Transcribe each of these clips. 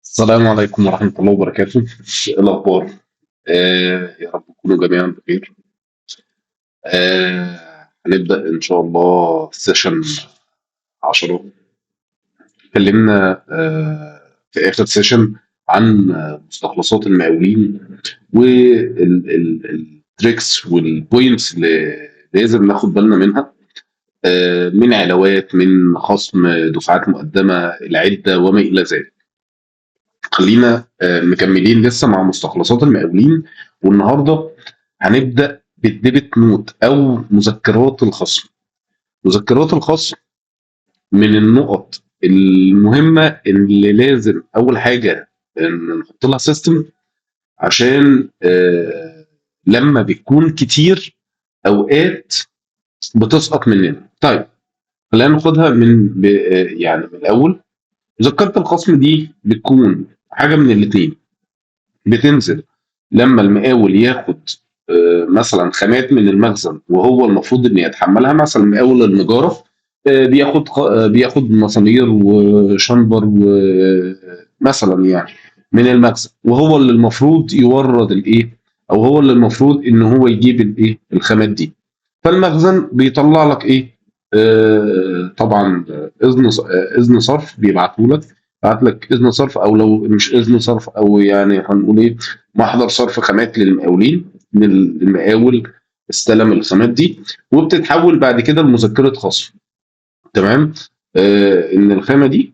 السلام عليكم ورحمة الله وبركاته. إيه الأخبار؟ يا رب تكونوا جميعا بخير. هنبدأ إن شاء الله session 10. اتكلمنا في آخر session عن مستخلصات المقاولين وال tricks وال points اللي لازم ناخد بالنا منها، من علاوات، من خصم دفعات مقدمة، العدة وما إلى ذلك. خلينا مكملين لسه مع مستخلصات المقاولين، والنهارده هنبدا بال debit note او مذكرات الخصم. مذكرات الخصم من النقط المهمة اللي لازم اول حاجة ان نحط لها system، عشان لما بتكون كتير اوقات بتسقط مننا. طيب، خلينا ناخدها من يعني من الاول. مذكره الخصم دي بتكون حاجة من الاثنين: بتنزل لما المقاول ياخد مثلا خامات من المخزن وهو المفروض انه يتحملها. مثلا مقاول النجاره بياخد مسامير وشنبر ومثلا يعني من المخزن، وهو اللي المفروض يورد الايه، او هو اللي المفروض ان هو يجيب الايه، الخامات دي. فالمخزن بيطلع لك ايه؟ طبعا اذن صرف، بيبعته لك، بعت لك اذن صرف، او لو مش اذن صرف او يعني هنقول ايه، محضر صرف خامات للمقاولين، ان المقاول استلم الخامات دي، وبتتحول بعد كده لمذكره خصم. تمام؟ ان الخامة دي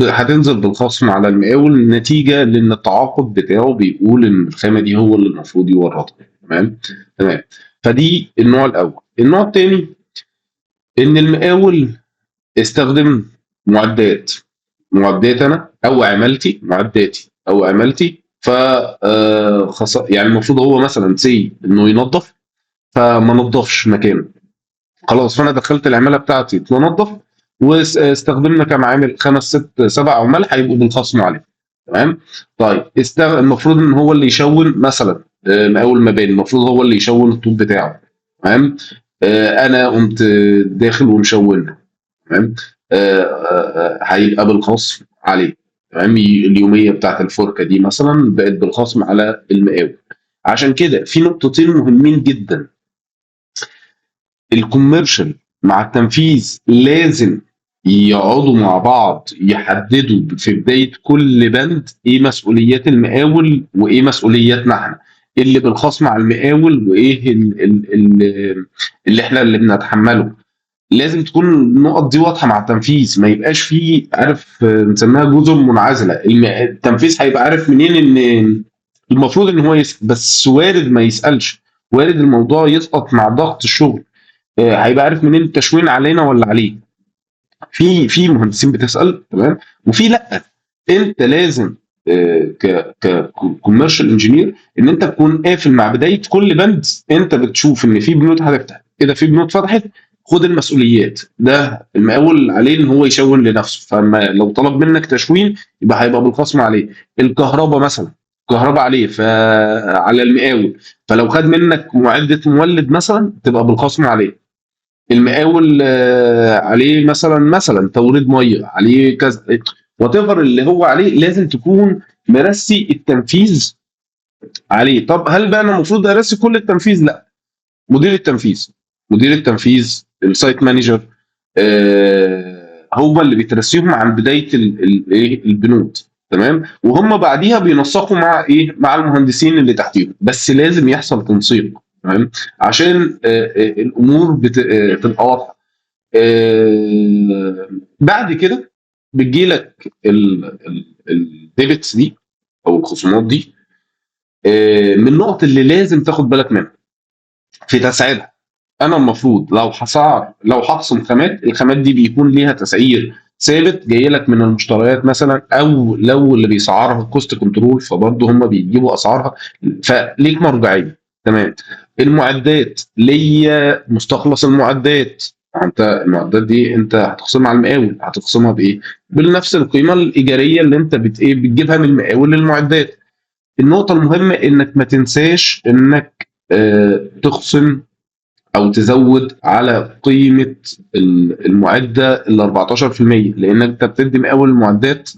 هتنزل بالخصم على المقاول نتيجة لان التعاقد بتاعه بيقول ان الخامة دي هو اللي المفروض يوردها. تمام. فدي النوع الاول. النوع الثاني ان المقاول استخدم معدات، معدات انا او عمالتي، معداتي او عمالتي، ف يعني المفروض هو مثلا say انه ينظف، فما نظفش مكانه خلاص، فانا دخلت العمالة بتاعتي تنظف واستخدمنا كام عامل، خمس ست سبع عمال، هيبقوا بالخصم عليه. تمام؟ طيب، المفروض ان هو اللي يشون مثلا، مقاول مباني المفروض هو اللي يشون الطوب بتاعه. تمام؟ انا قمت داخل ومشون له. تمام؟ هيبقى بالخصم عليه. تمام؟ اليومية بتاعت الفركه دي مثلا بقت بالخصم على المقاول. عشان كده في نقطتين مهمين جدا: ال commercial مع التنفيذ لازم يقعدوا مع بعض يحددوا في بداية كل بند ايه مسؤوليات المقاول وايه مسؤولياتنا احنا، إيه اللي بالخصم على المقاول وايه اللي احنا اللي بنتحمله. لازم تكون النقط دي واضحة مع التنفيذ، ما يبقاش فيه، عارف، نسميها جزر منعزله. التنفيذ هيبقى عارف منين ان المفروض ان هو يسأل؟ بس وارد ما يسالش، وارد الموضوع يسقط مع ضغط الشغل. هيبقى عارف منين التشوين علينا ولا عليه؟ في مهندسين بتسال، تمام، وفي لا. انت لازم ك commercial engineer ان انت تكون قافل مع بداية كل بند. انت بتشوف ان في بنود هتفتح، كده في بنود فتحت، خد المسؤوليات. ده المقاول عليه ان هو يشون لنفسه، فما لو طلب منك تشوين يبقى هيبقى بالخصم عليه. الكهرباء مثلا، كهرباء عليه، فعلى المقاول، فلو خد منك معده مولد مثلا تبقى بالخصم عليه. المقاول عليه مثلا توريد مية عليه، كذا، whatever اللي هو عليه، لازم تكون مرسي التنفيذ عليه. طب هل بقى انا المفروض ارسي كل التنفيذ؟ لا، مدير التنفيذ، ال site manager، هو اللي بيترسيهم عن بداية ايه، البنود. تمام؟ وهم بعديها بينسقوا مع ايه، مع المهندسين اللي تحتيهم، بس لازم يحصل تنسيق. تمام؟ عشان الامور بت... آه، تبقى واضحه. بعد كده بتجيلك ال debits دي او الخصومات دي. من النقط اللي لازم تاخد بالك منها في تسعيرها: انا المفروض لو هسعر، لو هخصم خامات، الخامات دي بيكون ليها تسعير ثابت جاي لك من المشتريات مثلا، او لو اللي بيسعرها cost control فبرضه هم بيجيبوا اسعارها، فليك مرجعيه. تمام؟ المعدات ليا مستخلص المعدات. انت المعدات دي انت هتخصمها على المقاول، هتخصمها بايه؟ بنفس القيمة الايجاريه اللي انت بت ايه، بتجيبها من المقاول للمعدات. النقطة المهمة انك ما تنساش انك تخصم او تزود على قيمة المعدة ال 14%، لانك انت بتدي مقاول المعدات.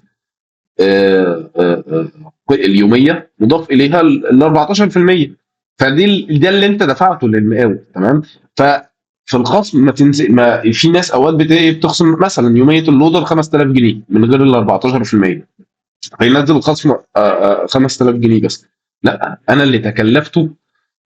اليومية مضاف اليها ال 14%، فدي ده اللي انت دفعته للمقاول. تمام. ففي الخصم ما تنزل، ما في ناس اوقات بتخصم مثلا يومية اللودر 5000 جنيه من غير ال 14%، هينزل الخصم 5000 جنيه بس. لا، انا اللي تكلفته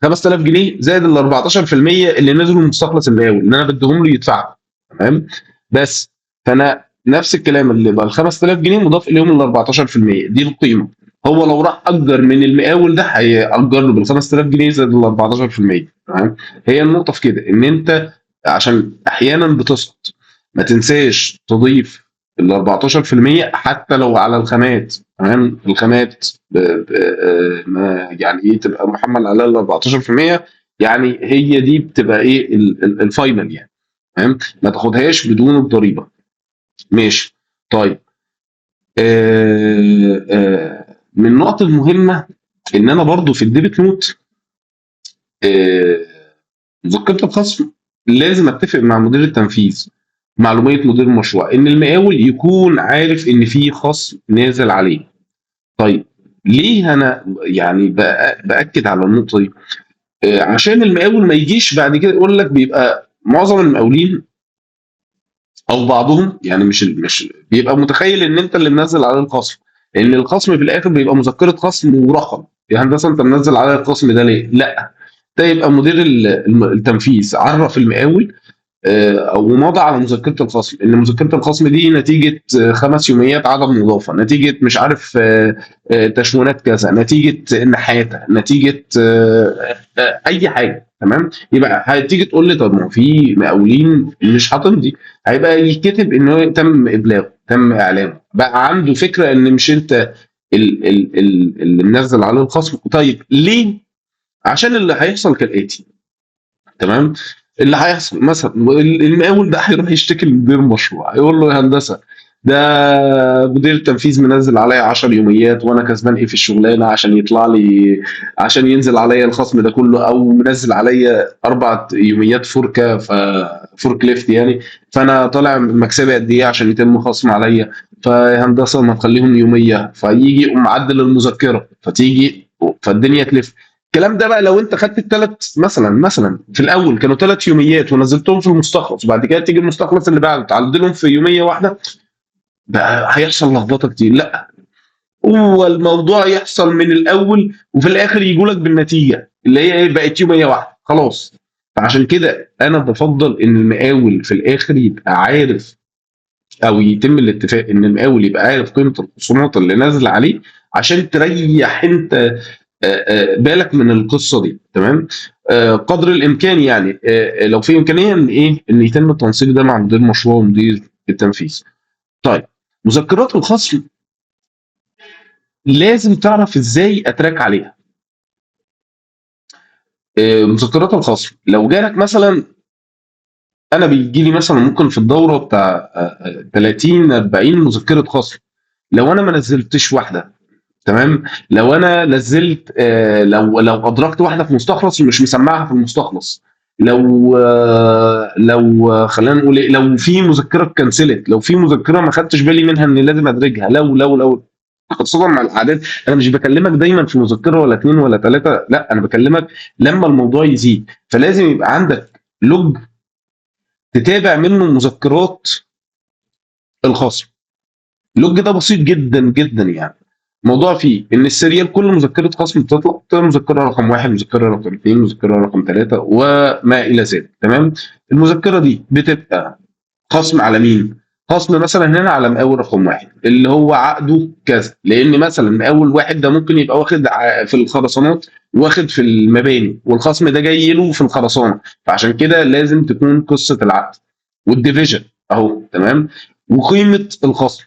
5000 جنيه زائد ال 14% اللي نزلوا من مستخلص المقاول اللي انا بديهم له يدفعوا. تمام. بس فانا نفس الكلام اللي بقى ال 5000 جنيه مضاف اليهم ال 14%، دي القيمة. هو لو راح اجر من المقاول ده هيأجر له بال 5000 جنيه زائد ال 14%. تمام. هي النقطة في كده ان انت عشان احيانا بتسقط ما تنساش تضيف ال 14% حتى لو على الخامات. تمام. الخامات يعني ايه تبقى محمل على ال 14%، يعني هي دي بتبقى ايه ال final يعني. تمام. ما تاخدهاش بدون الضريبة. ماشي. طيب من النقط المهمة ان انا برضو في ال debit note مذكره الخصم لازم اتفق مع مدير التنفيذ، معلوميه مدير المشروع، ان المقاول يكون عارف ان في خصم نازل عليه. طيب ليه انا يعني باكد على النقطة دي؟ عشان المقاول ما يجيش بعد كده يقول لك، بيبقى معظم المقاولين او بعضهم يعني مش بيبقى متخيل ان انت اللي منزل عليه الخصم، لان الخصم في الاخر بيبقى مذكره خصم ورقم، يا هندسة انت منزل على الخصم ده ليه؟ لا، ده يبقى مدير التنفيذ عرف المقاول او مضى على مذكره الخصم ان مذكره الخصم دي نتيجة 5 يوميات عدم مضافة، نتيجة مش عارف تشوينات كذا، نتيجة نحاته، نتيجة اي حاجة. تمام. يبقى هتيجي تقول لي طب ما هو في مقاولين مش هتمضي، هيبقى يتكتب ان هو تم ابلاغه، تم اعلامه، بقى عنده فكرة ان مش انت اللي منزل عليه الخصم. طيب ليه؟ عشان اللي هيحصل كالاتي. تمام. اللي هيحصل مثلا المقاول ده هيروح يشتكي لمدير المشروع، هيقول له يا هندسة ده مدير التنفيذ منزل عليا 10 يوميات وانا كسبان ايه في الشغلانة عشان يطلع لي، عشان ينزل عليا الخصم ده كله، او منزل عليا 4 يوميات فركه، forklift يعني، فانا طالع مكسبي قد ايه عشان يتم خصم عليا، فهندسه ما تخليهم يومية، فيجي يقوم معدل المذكرة، فتيجي فالدنيا تلف. الكلام ده بقى لو انت خدت الثلاث مثلا في الاول كانوا 3 يوميات ونزلتهم في المستخلص، وبعد كده تيجي المستخلص اللي بعده تعدلهم في يومية واحدة، بقى هيحصل لخبطة كتير. لا، هو الموضوع يحصل من الاول وفي الاخر يجوا لك بالنتيجة اللي هي ايه، بقت يومية واحدة خلاص. فعشان كده انا بفضل ان المقاول في الاخر يبقى عارف، او يتم الاتفاق ان المقاول يبقى عارف قيمة الخصومات اللي نازله عليه عشان تريح انت بالك من القصة دي. تمام. قدر الامكان يعني، لو في امكانية ان ايه، ان يتم التنسيق ده مع مدير المشروع ومدير التنفيذ. طيب مذكرات الخصم لازم تعرف ازاي ا track عليها. مذكرات الخصم لو جالك مثلا، انا بيجي لي مثلا ممكن في الدورة بتاع 30 40 مذكره خصم، لو انا ما نزلتش واحدة، تمام، لو انا نزلت، لو ادركت واحدة في مستخلص ومش مسمعها في المستخلص، لو خلينا نقول ايه، لو في مذكره اتكنسلت، لو في مذكره ما خدتش بالي منها ان لازم ادرجها، لو لو لو خاصة مع الاعداد، انا مش بكلمك دايما في مذكره ولا 2 ولا 3، لا انا بكلمك لما الموضوع يزيد، فلازم يبقى عندك log تتابع منه مذكرات الخصم. ال log ده بسيط جدا جدا، يعني الموضوع فيه ان ال serial كل مذكره خصم بتطلع بتبقى مذكره رقم 1، مذكره رقم 2، مذكره رقم 3 وما الى ذلك. تمام. المذكرة دي بتبقى خصم على مين؟ خصم مثلا هنا على مقاول رقم 1 اللي هو عقده كذا، لان مثلا مقاول 1 ده ممكن يبقى واخد في الخرسانات، واخد في المباني، والخصم ده جاي له في الخرسانه، فعشان كده لازم تكون قصة العقد وال division اهو. تمام. وقيمه الخصم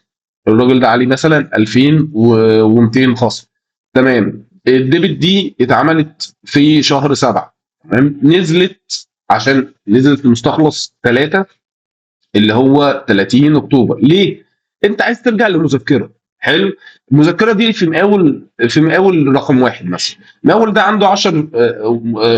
الراجل ده عليه مثلا 2200 خصم. تمام. ال debit دي اتعملت في شهر 7. تمام. نزلت عشان نزلت المستخلص 3 اللي هو 30 اكتوبر. ليه؟ انت عايز ترجع للمذكره. حلو. المذكرة دي في مقاول رقم 1 مثلا، المقاول ده عنده 10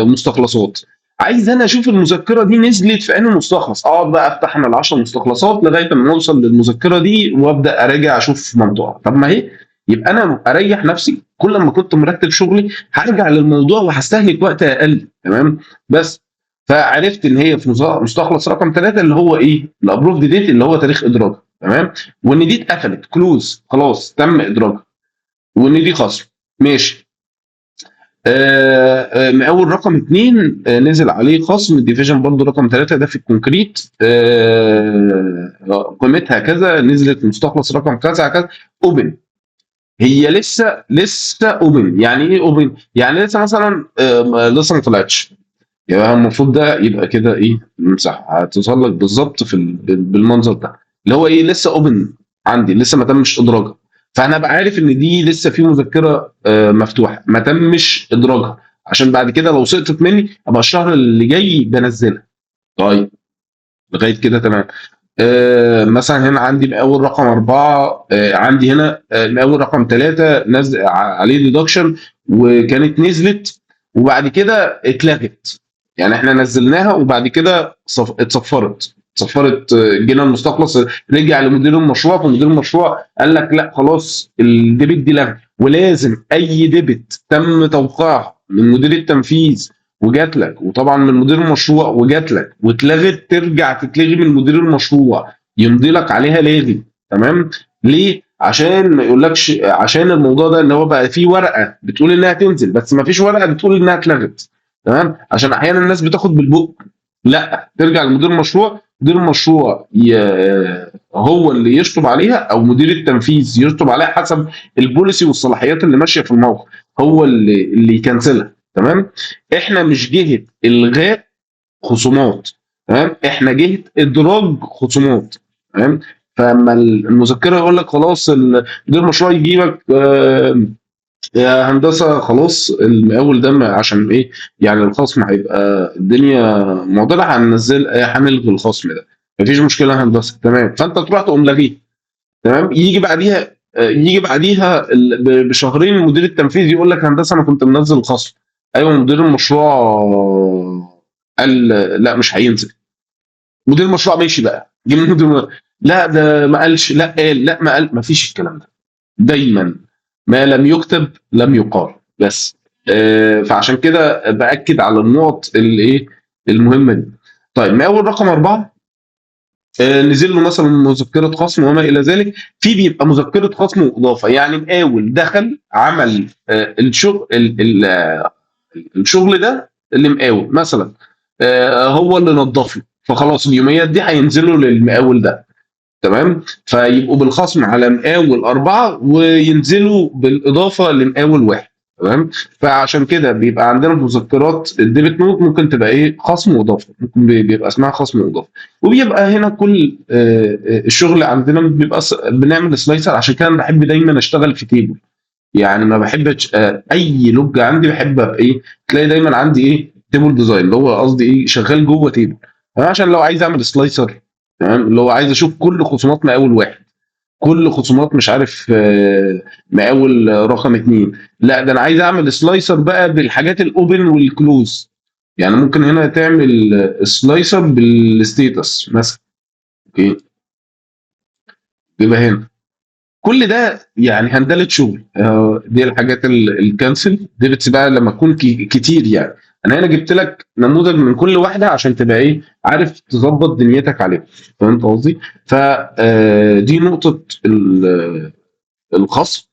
مستخلصات، عايز انا اشوف المذكرة دي نزلت في انهي مستخلص، اقعد بقى افتح انا ال 10 مستخلصات لغاية ما نوصل للمذكره دي وابدا اراجع اشوف منطقها. طب ما هي يبقى انا اريح نفسي، كل ما كنت مرتب شغلي هرجع للموضوع وهستهلك وقت اقل. تمام؟ بس فعرفت ان هي في مستخلص رقم 3 اللي هو ايه؟ ال approved date اللي هو تاريخ ادراجها. تمام؟ وان دي اتقفلت close، خلاص تم ادراجها، وان دي خصم. ماشي. مقاول رقم 2 نزل عليه خصم division برضو رقم 3 ده في ال concrete، قيمتها كذا، نزلت مستخلص رقم كذا كذا، open. هي لسه open. يعني ايه open؟ يعني لسه مثلا لسه ما طلعتش، يبقى المفروض ده يبقى كده ايه؟ مسح، هتظهر لك بالظبط في بالمنظر ده اللي هو ايه؟ لسه open عندي، لسه ما تمش ادراجها. فانا ابقى عارف ان دي لسه في مذكره مفتوحة ما تمش ادراجها، عشان بعد كده لو سقطت مني ابقى الشهر اللي جاي بنزلها. طيب لغاية كده تمام. مثلا هنا عندي مقاول رقم 4، عندي هنا مقاول رقم 3 نزل عليه deduction وكانت نزلت وبعد كده اتلغت، يعني احنا نزلناها وبعد كده اتصفرت، جينا المستخلص رجع لمدير المشروع، فمدير المشروع قال لك لا خلاص ال debit دي لغت، ولازم اي debit تم توقيعها من مدير التنفيذ وجات لك، وطبعا من مدير المشروع وجات لك واتلغت، ترجع تتلغي من مدير المشروع يمضي لك عليها لاغي. تمام؟ ليه؟ عشان ما يقولكش، عشان الموضوع ده ان هو بقى في ورقة بتقول انها تنزل بس ما فيش ورقة بتقول انها اتلغت. تمام؟ عشان احيانا الناس بتاخد بالبق، لا ترجع لمدير المشروع، مدير المشروع هو اللي يشطب عليها او مدير التنفيذ يشطب عليها حسب ال policy والصلاحيات اللي ماشية في الموقع، هو اللي يكنسلها. تمام؟ احنا مش جهة الغاء خصومات، تمام؟ احنا جهة ادراج خصومات. تمام؟ فاما المذكرة يقول لك خلاص مدير المشروع يجيبك يا هندسة خلاص المقاول ده عشان ايه؟ يعني الخصم هيبقى الدنيا معضلة، هننزل هنلغي الخصم ده، مفيش مشكلة يا هندسة. تمام؟ فانت تروح تقوم لاغية. تمام؟ يجي بعديها بشهرين مدير التنفيذ يقول لك هندسة انا كنت منزل الخصم. ايوه مدير المشروع قال لا مش هينزل. مدير المشروع ماشي بقى، جه مدير لا ده ما قالش، لا قال، لا ما قال، ما فيش الكلام ده. دايما ما لم يكتب لم يقال. بس فعشان كده باكد على النقط اللي ايه المهمة دي. طيب مقاول رقم 4 نزل له مثلا مذكره خصم وما الى ذلك، في بيبقى مذكره خصم واضافه، يعني مقاول دخل عمل الشغل الشغل ده اللي مقاول مثلا هو اللي نظف له، فخلاص اليوميات دي هينزلوا للمقاول ده. تمام؟ فيبقوا بالخصم على مقاول 4 وينزلوا بالاضافة لمقاول 1. تمام؟ فعشان كده بيبقى عندنا في مذكرات ال debit note ممكن تبقى ايه؟ خصم واضافه، ممكن بيبقى اسمها خصم واضافه. وبيبقى هنا كل الشغل عندنا بيبقى بنعمل slicer. عشان كده انا بحب دايما اشتغل في table، يعني ما بحبش اي log عندي بحب ابقى ايه، تلاقي دايما عندي ايه table design، اللي هو قصدي ايه شغال جوه table، عشان لو عايز اعمل slicer. تمام؟ اللي هو عايز اشوف كل خصومات مقاول 1، كل خصومات مش عارف مقاول رقم 2، لا ده انا عايز اعمل slicer بقى بالحاجات ال open وال close. يعني ممكن هنا تعمل slicer بال status مثلا. okay، يبقى هنا كل ده يعني هندلة شغل. دي الحاجات ال cancel debits بقى لما تكون كتير. يعني انا هنا جبت لك نموذج من كل واحدة عشان تبقى ايه عارف تظبط دنيتك عليها. فهمت قصدي؟ ف دي نقطة الخصم،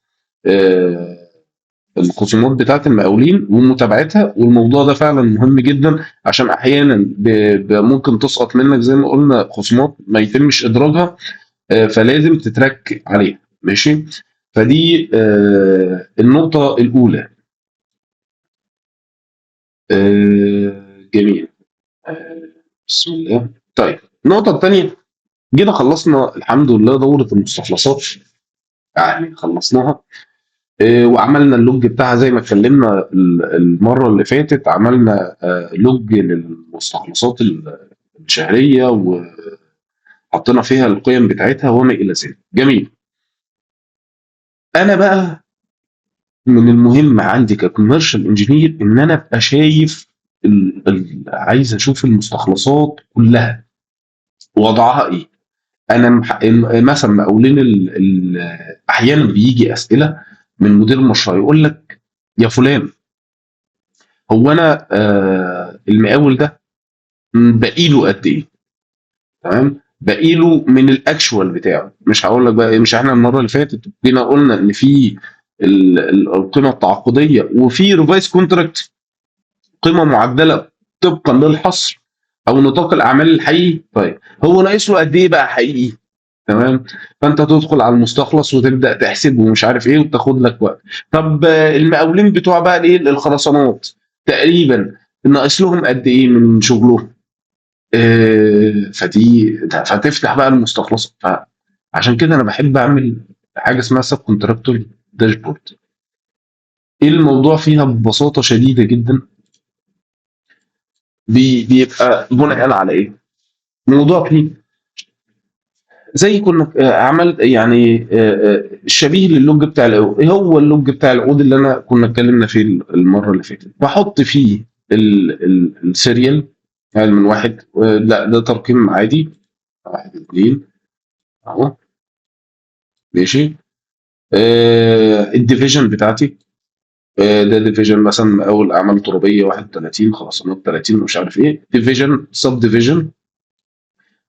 الخصومات بتاعت المقاولين ومتابعتها. والموضوع ده فعلا مهم جدا، عشان احيانا ممكن تسقط منك زي ما قلنا خصومات ما يتمش ادراجها، فلازم ت track عليها. ماشي؟ فدي النقطة الأولى. جميل. بسم الله. طيب النقطة الثانية، جينا خلصنا الحمد لله دورة المستخلصات، يعني خلصناها، وعملنا ال log بتاعها زي ما اتكلمنا المرة اللي فاتت، عملنا log للمستخلصات الشهرية وحطينا فيها القيم بتاعتها وما إلى ذلك. جميل. أنا بقى من المهم عندي ك commercial engineer إن أنا أبقى شايف عايز اشوف المستخلصات كلها وضعها ايه. انا مثلا مقاولين احيانا بيجي اسئلة من مدير المشروع يقول لك يا فلان، هو انا المقاول ده باقي له قد ايه؟ تمام، باقي له من ال actual بتاعه. مش هقول لك بقى إيه، مش احنا المرة اللي فاتت جينا قلنا ان في القيمة التعاقديه وفي revised contract قيمة معدله طبقا للحصر او نطاق الاعمال الحقيقي. طيب هو ناقص له قد ايه بقى حقيقي؟ تمام، فانت تدخل على المستخلص وتبدا تحسب ومش عارف ايه وتاخد لك وقت. طب المقاولين بتوع بقى الايه الخرسانات تقريبا ناقص لهم قد ايه من شغلهم؟ فدي فتفتح بقى المستخلصات. فعشان كده انا بحب اعمل حاجة اسمها subcontractor dashboard. ايه الموضوع فيها؟ ببساطة شديدة جدا بيبقى بناء على ايه؟ موضوع فيه زي كنا عمل يعني شبيه لل log بتاع العقود. ايه هو ال log بتاع العقود اللي انا كنا اتكلمنا فيه المرة اللي فاتت؟ بحط فيه ال serial يعني من واحد، لا ده ترقيم عادي، 1 2 اهو ماشي. ال division بتاعتي، ده division مثلا اول اعمال ترابيه 31، خرسانات 30 ومش عارف ايه، division sub division.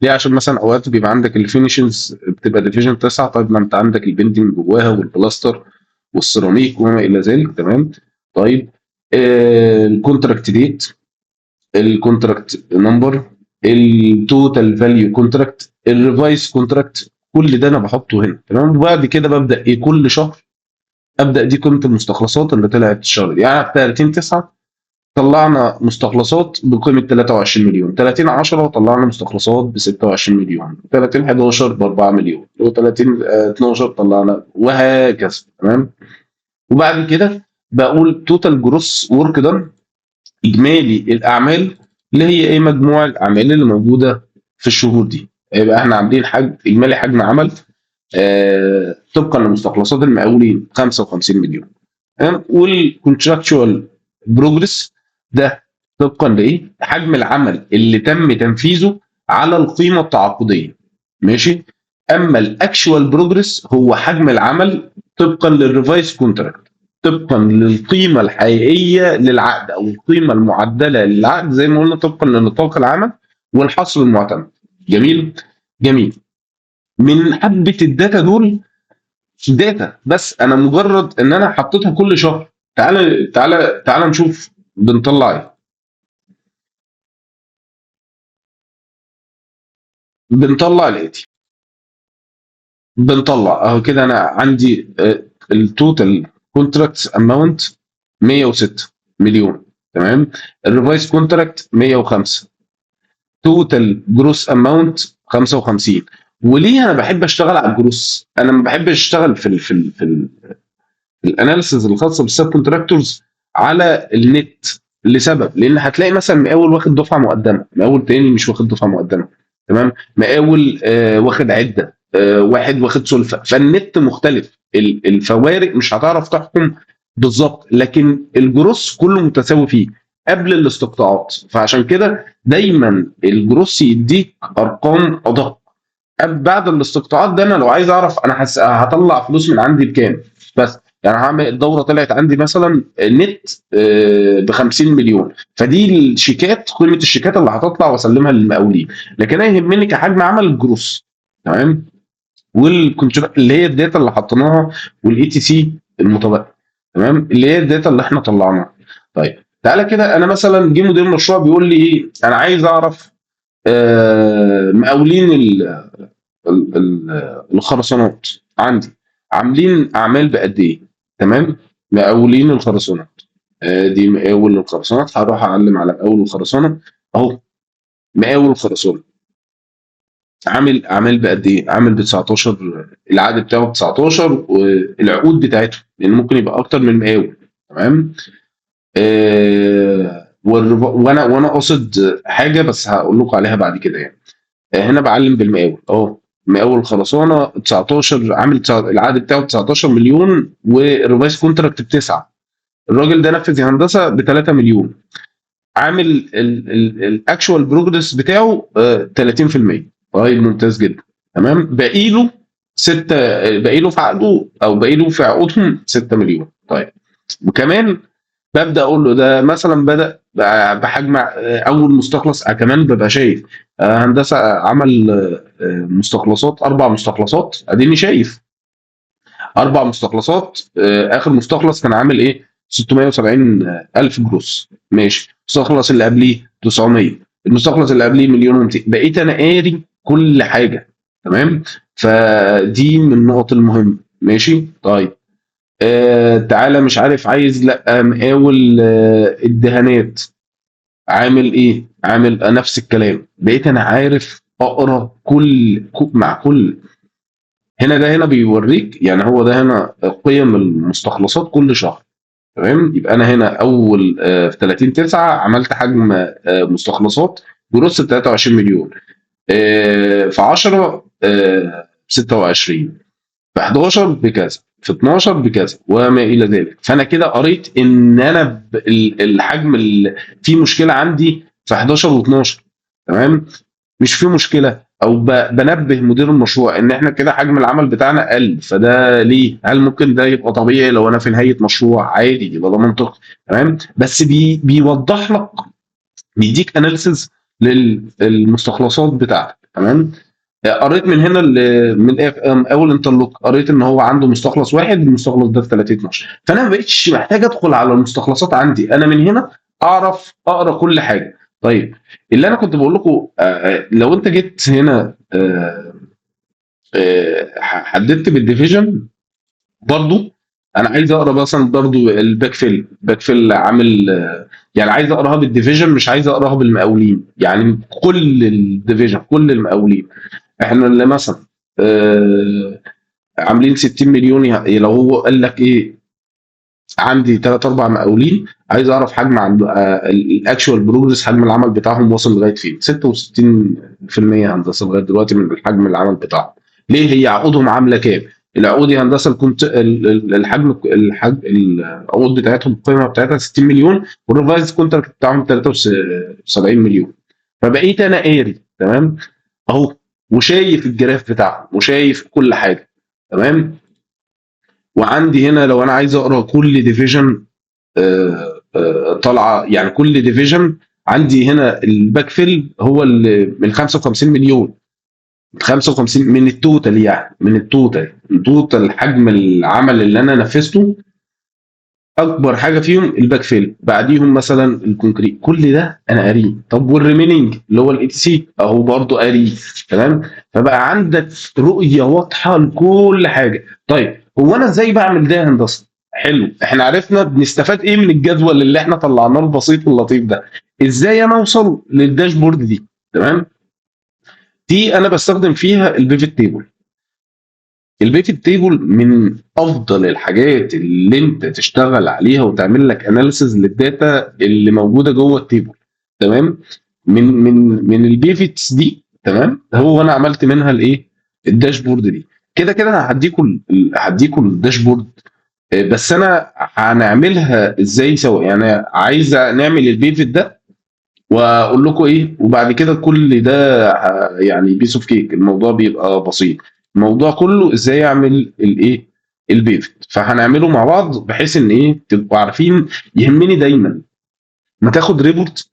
ليه؟ عشان مثلا اوقات بيبقى عندك ال finishes بتبقى division 9، طيب ما انت عندك ال painting جواها والبلاستر والسيراميك وما الى ذلك. تمام. طيب ال contract date، ال contract number، ال total value contract، ال revised contract، كل ده انا بحطه هنا. تمام. وبعد كده ببدا ايه؟ كل شهر ابدا دي قيمة المستخلصات اللي طلعت الشهر دي. يعني في 30/9 طلعنا مستخلصات بقيمة 23 مليون، 30/10 طلعنا مستخلصات ب 26 مليون، 30/11 ب 4 مليون، و30/12 طلعنا، وهكذا. تمام. وبعد كده بقول total gross work done، اجمالي الاعمال اللي هي ايه؟ مجموع الاعمال اللي موجودة في الشهور دي. يبقى احنا عاملين حجم اجمالي حجم عمل طبقا لمستخلصات المقاولين 55 مليون. تمام. وال contractual progress ده طبقا لايه؟ حجم العمل اللي تم تنفيذه على القيمة التعاقديه. ماشي. اما ال actual progress هو حجم العمل طبقا لل revised contract، طبقا للقيمة الحقيقية للعقد او القيمة المعدله للعقد زي ما قلنا طبقا لنطاق العمل والحصر المعتمد. جميل جميل. من حبه ال data دول، data بس انا مجرد ان انا حطيتها كل شهر. تعالى تعالى تعالى نشوف بنطلع ايه. بنطلع الاتي، بنطلع اهو كده. انا عندي ال total contract amount 106 مليون. تمام. ال revised contract 105، total gross amount 55. وليه انا بحب اشتغل على ال gross؟ انا ما بحبش اشتغل في ال analysis الخاصة بال subcontractors على النت، لسبب، لان هتلاقي مثلا مقاول واخد دفعه مقدمه، مقاول تاني مش واخد دفعه مقدمه، تمام، مقاول واخد عده، واحد واخد سلفه، فالنت مختلف، الفوارق مش هتعرف تحكم بالظبط، لكن ال gross كله متساوي فيه قبل الاستقطاعات. فعشان كده دايما ال gross يديك ارقام ادق. بعد الاستقطاعات ده انا لو عايز اعرف انا هطلع فلوس من عندي بكام، بس يعني هعمل الدورة طلعت عندي مثلا نت ب 50 مليون، فدي الشيكات، قيمة الشيكات اللي هتطلع واسلمها للمقاولين. لكن انا يهمني كحجم عمل ال gross. تمام. وال control اللي هي ال data اللي حطيناها وال ETC المتبقي. تمام، اللي هي ال data اللي احنا طلعناها. طيب تعالى كده، انا مثلا جه مدير مشروع بيقول لي ايه، انا عايز اعرف مقاولين الخرسانات عندي عاملين اعمال بقد ايه. تمام، مقاولين الخرسانات، دي مقاول الخرسانات، هروح اعلم على مقاول الخرسانه اهو. مقاول الخرسانه عامل اعمال بقد ايه؟ عامل ب 19، العقد بتاعه ب 19، والعقود بتاعته لان ممكن يبقى اكتر من مقاول. تمام. وانا قاصد حاجة بس هقول لكم عليها بعد كده يعني. هنا بعلم بالمقاول اهو، مقاول خرسانه 19، عامل العقد بتاعه 19 مليون وال revised contract ب9. الراجل ده نفذ هندسة ب 3 مليون. عامل ال actual progress بتاعه 30%. طيب ممتاز جدا، تمام. باقي له 6، باقي له في عقده او باقي له في عقودهم 6 مليون. طيب وكمان ببدا اقول له ده مثلا بدا بحجم اول مستخلص، كمان ببقى شايف هندسة عمل مستخلصات، اربع مستخلصات، اديني شايف اربع مستخلصات. اخر مستخلص كان عامل ايه؟ 670 الف gross، ماشي. المستخلص اللي قبليه 900، المستخلص اللي قبليه مليون و200. بقيت انا قاري كل حاجه، تمام. فدي من النقط المهمه، ماشي. طيب تعالى مش عارف عايز لا مقاول الدهانات عامل ايه؟ عامل نفس الكلام. بقيت انا عارف اقرا كل مع كل هنا. ده هنا بيوريك، يعني هو ده هنا قيم المستخلصات كل شهر، تمام. يبقى انا هنا اول في 30/9 عملت حجم مستخلصات gross ب 23 مليون، في 10 26، في 11 بكذا، في 12 بكذا، وما الى ذلك. فانا كده قريت ان انا الحجم اللي في مشكلة عندي في 11 و12، تمام. مش في مشكلة او بنبه مدير المشروع ان احنا كده حجم العمل بتاعنا قل، فده ليه؟ هل ممكن ده يبقى طبيعي لو انا في نهاية مشروع؟ عادي، يبقى ده منطقي، تمام. بس بيوضح لك، بيديك analysis للمستخلصات بتاعتك، تمام. قريت من هنا من اول interlock قريت ان هو عنده مستخلص واحد، المستخلص ده في 30 12. فانا ما بقتش محتاج ادخل على المستخلصات عندي، انا من هنا اعرف اقرا كل حاجة. طيب اللي انا كنت بقول لكم، لو انت جيت هنا حددت بال division، برضو انا عايز اقرا مثلا برضو ال backfill، ال backfill عامل يعني عايز اقراها بال division، مش عايز اقراها بالمقاولين، يعني كل ال division كل المقاولين. احنا اللي مثلا عاملين 60 مليون، لو هو قال لك ايه عندي ثلاث اربع مقاولين، عايز اعرف حجم عند ال actual progress، حجم العمل بتاعهم وصل لغاية فين؟ 66% هندسة لغاية دلوقتي من الحجم العمل بتاعهم. ليه؟ هي عقودهم عامله كام؟ العقود يا هندسة كنت الحجم العقود بتاعتهم القيمة بتاعتها 60 مليون، وال revised contract بتاعهم 73 مليون. فبقيت انا قاري، تمام، اهو، وشايف ال graph بتاعهم وشايف كل حاجه، تمام. وعندي هنا لو انا عايز اقرا كل division طالعه، يعني كل division عندي هنا ال backfill هو اللي من 55 مليون، 55 من ال total، يعني من ال total، ال total حجم العمل اللي انا نفذته اكبر حاجة فيهم ال backfill، بعديهم مثلا ال concrete. كل ده انا قارية. طب وال remaining اللي هو ال ETC اهو برضه قارية، تمام. فبقى عندك رؤية واضحة لكل حاجه. طيب هو انا ازاي بعمل ده يا هندسه؟ حلو، احنا عرفنا بنستفاد ايه من الجدول اللي احنا طلعناه البسيط اللطيف ده. ازاي انا اوصل لل dashboard دي؟ تمام، دي انا بستخدم فيها ال pivot table. ال pivot table من افضل الحاجات اللي انت تشتغل عليها وتعمل لك analysis لل data اللي موجودة جوه ال table، تمام. من ال pivots دي، تمام، هو انا عملت منها الايه؟ ال dashboard دي. كده كده انا هديكوا ال dashboard، بس انا هنعملها ازاي سوا؟ يعني عايز نعمل ال pivot ده واقول لكم ايه، وبعد كده كل ده يعني piece of cake، الموضوع بيبقى بسيط. الموضوع كله ازاي اعمل الايه؟ ال pivot. فهنعمله مع بعض بحيث ان ايه؟ تبقوا عارفين. يهمني دايما ما تاخد report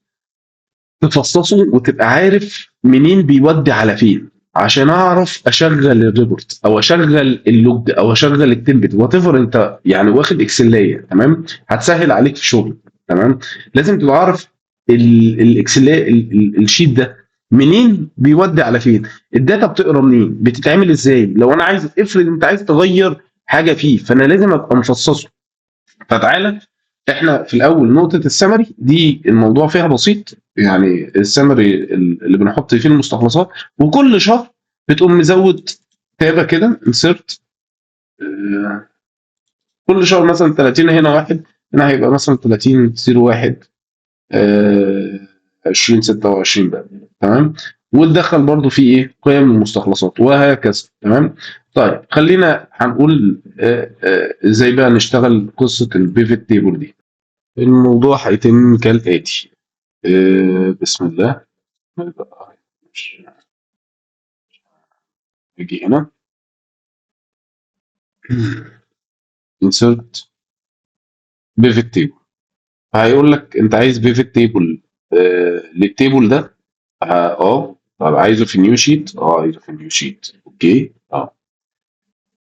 تفصصه وتبقى عارف منين بيودي على فين، عشان اعرف اشغل ال report او اشغل ال log او اشغل ال template، whatever انت يعني واخد Excel ايه، تمام، هتسهل عليك في شغلك، تمام. لازم تبقى عارف ال Excel ال sheet ده منين بيودي على فين، ال data بتقرا منين، بتتعمل ازاي. لو انا عايز، افرض انت عايز تغير حاجة فيه، فانا لازم ابقى مفصصه. فتعالى احنا في الاول نقطة السمري دي الموضوع فيها بسيط، يعني السمري اللي بنحط فيه المستخلصات، وكل شهر بتقوم مزود tab ه كده insert، كل شهر مثلا 30 هنا واحد، هنا هيبقى مثلا 30 01 20 26 بقى، تمام. وتدخل برضو فيه ايه؟ قيم المستخلصات وهكذا، تمام. طيب خلينا هنقول ازاي بقى نشتغل قصة ال pivot table دي. الموضوع هيتم كالاتي. بسم الله. نيجي هنا insert pivot table. هيقول لك انت عايز pivot table لل table ده. طب عايزه في new sheet. عايزه في new sheet. okay.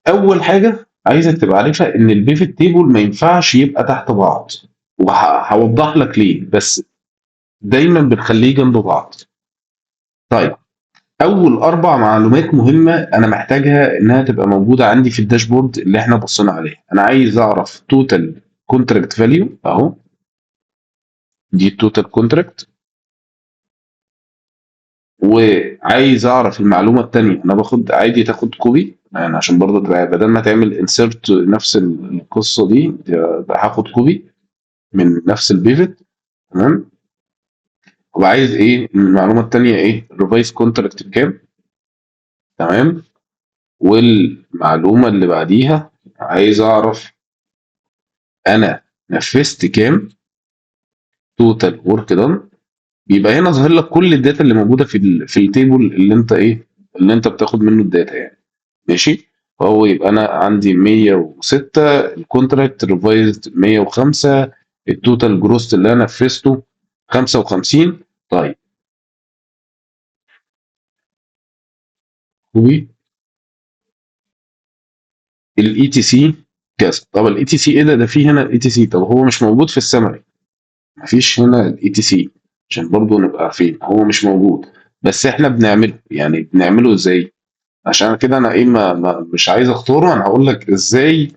اول حاجة عايزك تبقى عارفها ان ال pivot table ما ينفعش يبقى تحت بعض، وهوضح لك ليه، بس دايما بنخليه جنب بعض. طيب اول 4 معلومات مهمة انا محتاجها انها تبقى موجودة عندي في ال dashboard اللي احنا بصينا عليها. انا عايز اعرف total contract value اهو، دي ال total contract. وعايز اعرف المعلومة الثانية، انا باخد عادي تاخد copy يعني عشان برضه تبقى بدل ما تعمل insert نفس القصة دي، هاخد copy من نفس ال pivot. تمام. وعايز ايه المعلومة الثانية؟ ايه ال revised contract بكام؟ تمام. والمعلومه اللي بعديها عايز اعرف انا نفذت كام total work done. يبقى هنا ظاهر لك كل ال data اللي موجودة في ال table اللي انت ايه اللي انت بتاخد منه ال data يعني. ماشي. فهو يبقى انا عندي 106 ال contract revised 105، ال total gross اللي انا نفذته 55. طيب و ال ETC كذا. طب ال ETC ايه ده؟ ده في هنا ال ETC. طب هو مش موجود في السمري، مفيش هنا ال ETC عشان برضو نبقى عارفين هو مش موجود، بس احنا بنعمله. يعني بنعمله ازاي؟ عشان كده انا ايه ما مش عايز اختاره. انا هقول لك ازاي،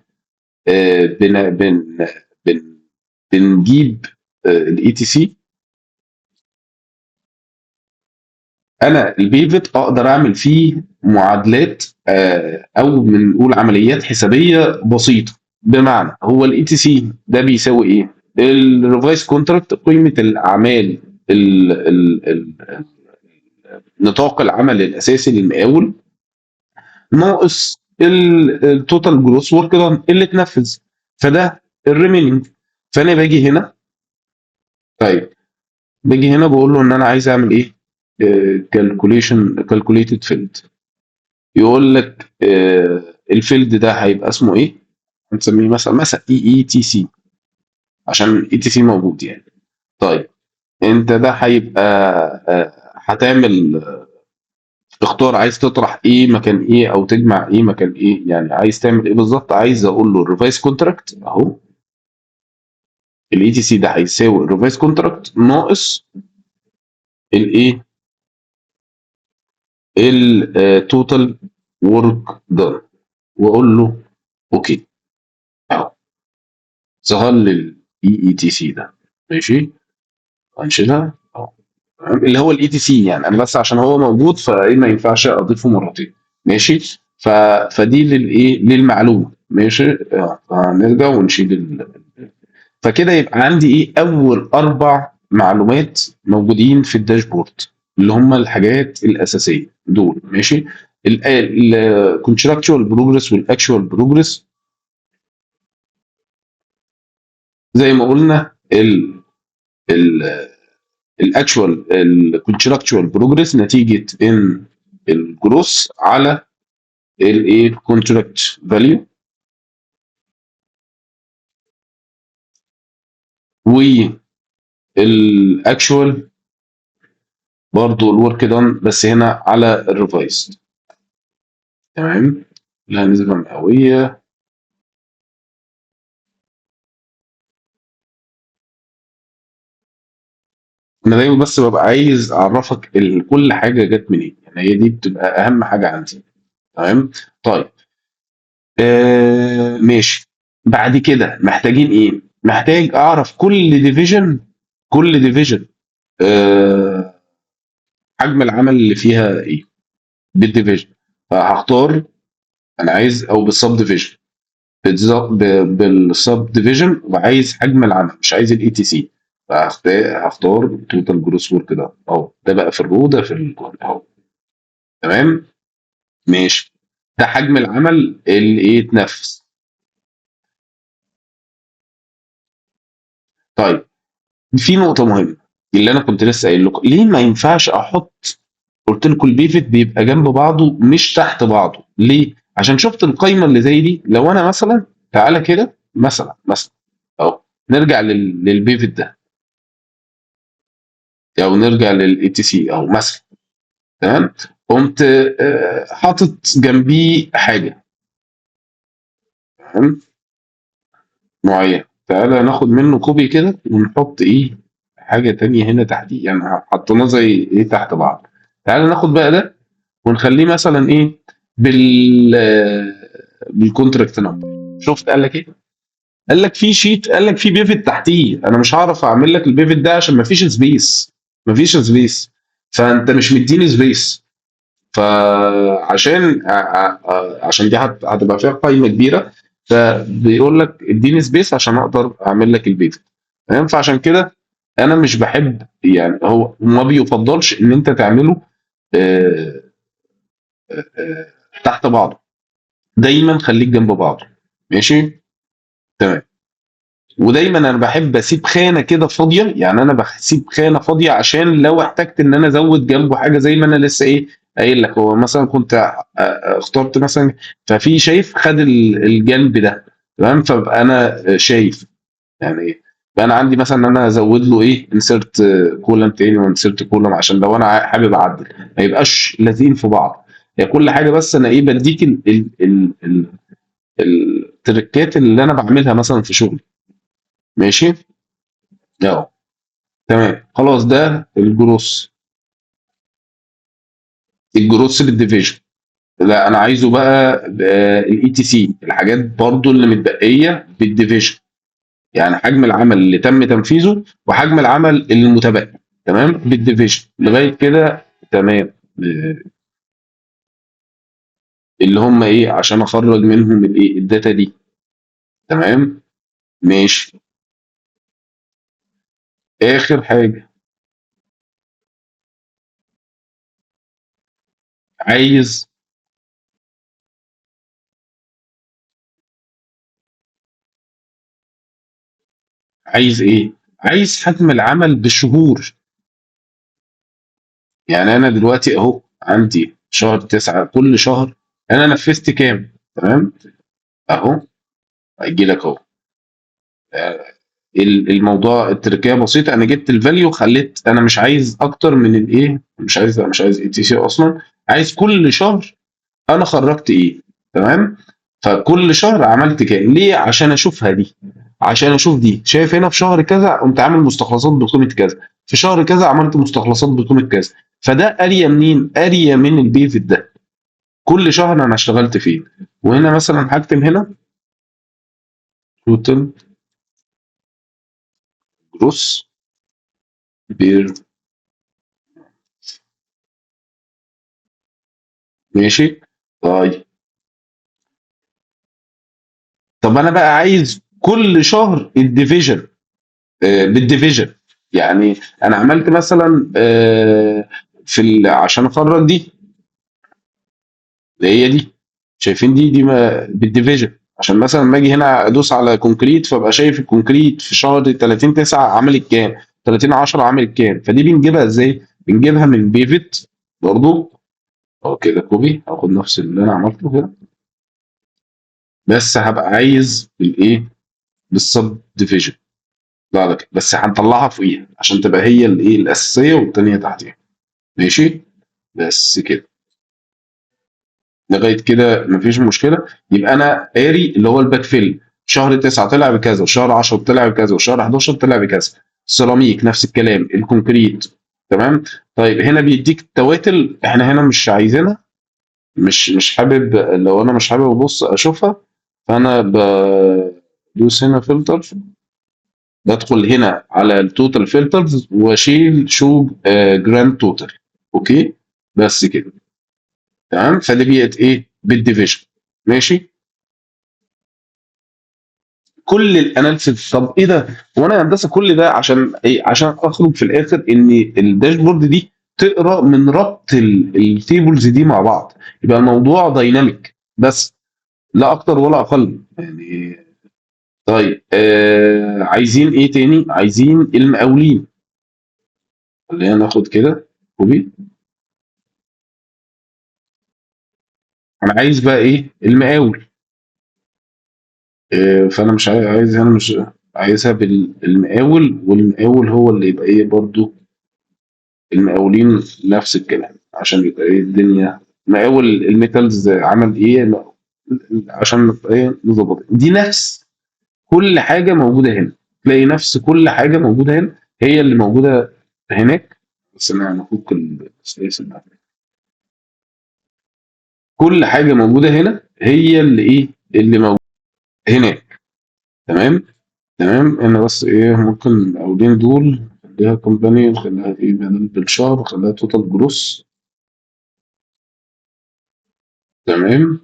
بن بن بن بنجيب ال ETC. انا ال pivot اقدر اعمل فيه معادلات، او بنقول عمليات حسابيه بسيطة. بمعنى هو ال ETC ده بيساوي ايه؟ ال revised contract، قيمة الاعمال، نطاق العمل الاساسي للمقاول، ناقص ال total gross work done اللي اتنفذ، فده ال remaining. فانا باجي هنا، طيب باجي هنا بقول له ان انا عايز اعمل ايه؟ Calculated field. يقول لك، ال field ده هيبقى اسمه ايه؟ هنسميه مثلا EETC عشان ETC موجود يعني. طيب انت ده هيبقى، هتعمل، اختار عايز تطرح ايه مكان ايه او تجمع ايه مكان ايه، يعني عايز تعمل ايه بالظبط. عايز اقول له ال revised contract اهو، ال ETC ده هيساوي ال revised contract ناقص الايه؟ ال total work done، واقول له okay. اهو ظهر لي ال EETC ده. ماشي، هنشيلها اهو، اللي هو ال ETC يعني انا بس عشان هو موجود فايه ما ينفعش اضيفه مرتين. ماشي، فدي للايه؟ للمعلومة. ماشي، هنرجع ونشيل فكده يبقى عندي ايه؟ اول 4 معلومات موجودين في ال dashboard اللي هم الحاجات الاساسية دول. ماشي، ال contractual progress وال actual progress زي ما قلنا، ال actual ال contractual progress نتيجة ان ال gross على الايه؟ contract value، وال actual برضو ال work done بس هنا على ال revised. تمام، لها نسبة مئوية. أنا دايما بس ببقى عايز أعرفك كل حاجة جت منين، يعني هي دي بتبقى أهم حاجة عندي. تمام، طيب ماشي. بعد كده محتاجين إيه؟ محتاج أعرف كل division، حجم العمل اللي فيها إيه بال division. فهختار أنا عايز، أو بال sub division، بال sub division، وعايز حجم العمل مش عايز ال ETC. فهختار total gross work ده اهو، ده بقى في ال row، ده في ال column اهو. تمام ماشي، ده حجم العمل اللي ايه اتنفذ. طيب في نقطة مهمة، اللي انا كنت لسه قايل لكم ليه ما ينفعش احط، قلت لكم ال pivot بيبقى جنب بعضه مش تحت بعضه. ليه؟ عشان شفت القايمة اللي زي دي. لو انا مثلا تعالى كده مثلا اهو، نرجع لل pivot ده، او نرجع لل ETC اهو مثلا، تمام. قمت حاطط جنبيه حاجة، تمام، معينة. تعالى ناخد منه copy كده ونحط ايه حاجة تانية هنا تحتيه، يعني حطيناه زي ايه تحت بعض. تعالى ناخد بقى ده ونخليه مثلا ايه بال contract number. شفت قال لك ايه؟ قال لك في sheet، قال لك في pivot تحتيه، انا مش هعرف اعمل لك ال pivot ده عشان مفيش space، مفيش space، فانت مش مديني space. فعشان عشان دي هتبقى فيها قايمة كبيرة، فبيقول لك اديني space عشان اقدر اعمل لك ال pivot، تمام. فعشان كده انا مش بحب، يعني هو ما بيفضلش ان انت تعمله تحت بعضه، دايما خليك جنب بعضه، ماشي تمام. ودايما انا بحب اسيب خانه كده فاضية، يعني انا بسيب خانه فاضية عشان لو احتجت ان انا ازود جنبه حاجة، زي ما انا لسه ايه قايل لك. هو مثلا كنت اخترت مثلا، ففي شايف خد الجنب ده، تمام. فبقى انا شايف يعني، بقى انا عندي مثلا ان انا ازود له ايه insert column تاني و insert column، عشان لو انا حابب اعدل ما يبقاش لازقين في بعض. هي كل حاجة، بس انا ايه بديك التريكات اللي انا بعملها مثلا في شغلي، ماشي اهو تمام. خلاص ده ال gross، ال gross بال division. لا انا عايزه بقى ال ETC، الحاجات برضو اللي متبقيه بال division، يعني حجم العمل اللي تم تنفيذه وحجم العمل المتبقي، تمام، بال division لغاية كده تمام. اللي هم ايه عشان اخرج منهم الايه ال data دي، تمام ماشي. اخر حاجة عايز ايه؟ عايز حجم العمل بالشهور. يعني انا دلوقتي اهو عندي شهر 9، كل شهر انا نفذت كام، تمام اهو هيجي لك اهو. الموضوع التركية بسيطة، انا جبت ال value خليت انا مش عايز اكتر من الايه، مش عايز ETC اصلا، عايز كل شهر انا خرجت ايه، تمام. فكل شهر عملت كام، ليه؟ عشان اشوفها دي، عشان اشوف دي. شايف هنا في شهر كذا قمت عامل مستخلصات بقيمة كذا، في شهر كذا عملت مستخلصات بقيمة كذا. فده قارية منين؟ قارية من ال pivot ده، كل شهر انا اشتغلت فين. وهنا مثلا هكتب هنا total gross per، ماشي. طيب طب انا بقى عايز كل شهر ال division، بال division. يعني انا عملت مثلا، في عشان اخرج دي اللي هي دي، شايفين دي، دي ما بال division، عشان مثلا لما اجي هنا ادوس على concrete فابقى شايف ال concrete في شهر 30/9 عملت كام، 30/10 عملت كام. فدي بنجيبها ازاي؟ بنجيبها من pivot برضو اهو كده copy، هاخد نفس اللي انا عملته كده، بس هبقى عايز الايه؟ بال sub division. لا لا كده، بس هنطلعها فوقيها عشان تبقى هي الايه الاساسية والثانية تحتيها، ماشي. بس كده لغاية كده مفيش مشكلة. يبقى انا قاري اللي هو ال backfill شهر 9 طلع بكذا، وشهر 10 طلع بكذا، وشهر 11 طلع بكذا. السيراميك نفس الكلام، ال concrete، تمام. طيب هنا بيديك ال total، احنا هنا مش عايزينها، مش حابب، لو انا مش حابب ابص اشوفها فانا بدوس هنا فلتر، بدخل هنا على ال total filters واشيل show، grand total، okay بس كده تمام. فدي بقت ايه؟ بال division، ماشي. كل ال analysis. طب ايه ده؟ وانا يا هندسة كل ده عشان ايه؟ عشان اخرج في الاخر ان ال dashboard دي تقرا من ربط ال tables دي مع بعض، يبقى الموضوع dynamic بس، لا اكتر ولا اقل يعني. طيب، عايزين ايه تاني؟ عايزين المقاولين. خلينا ناخد كده copy. انا عايز بقى ايه؟ المقاول. فانا مش عايز هنا، مش عايزها بالمقاول، والمقاول هو اللي يبقى ايه برضو، المقاولين نفس الكلام عشان يبقى ايه الدنيا. مقاول ال metals عمل ايه؟ لا، عشان نبقى ايه نظبط دي. نفس كل حاجة موجودة هنا، تلاقي نفس كل حاجة موجودة هنا هي اللي موجودة هناك، بس انا هنفك ال slicer ده. كل حاجة موجودة هنا هي اللي ايه اللي موجودة هناك. تمام تمام. انا بس ايه ممكن المقاولين دول نخليها company، نخليها ايه بدل بالشهر، نخليها total gross. تمام،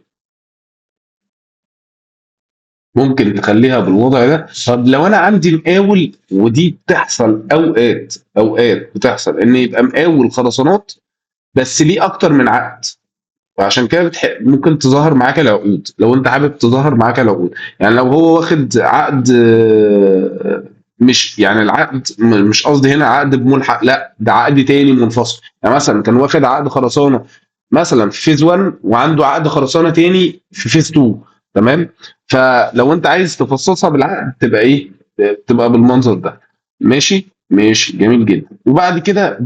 ممكن تخليها بالوضع ده. طب لو انا عندي مقاول، ودي بتحصل اوقات، اوقات بتحصل ان يبقى مقاول خرسانات بس ليه اكتر من عقد، وعشان كده ممكن تظهر معاك العقود لو انت حابب تظهر معاك العقود. يعني لو هو واخد عقد، مش يعني العقد مش قصدي هنا عقد بملحق، لا ده عقد تاني منفصل. يعني مثلا كان واخد عقد خرسانه مثلا في phase 1 وعنده عقد خرسانه تاني في phase 2. تمام، فلو انت عايز تفصصها بالعقد تبقى ايه؟ تبقى بالمنظر ده. ماشي ماشي، جميل جدا. وبعد كده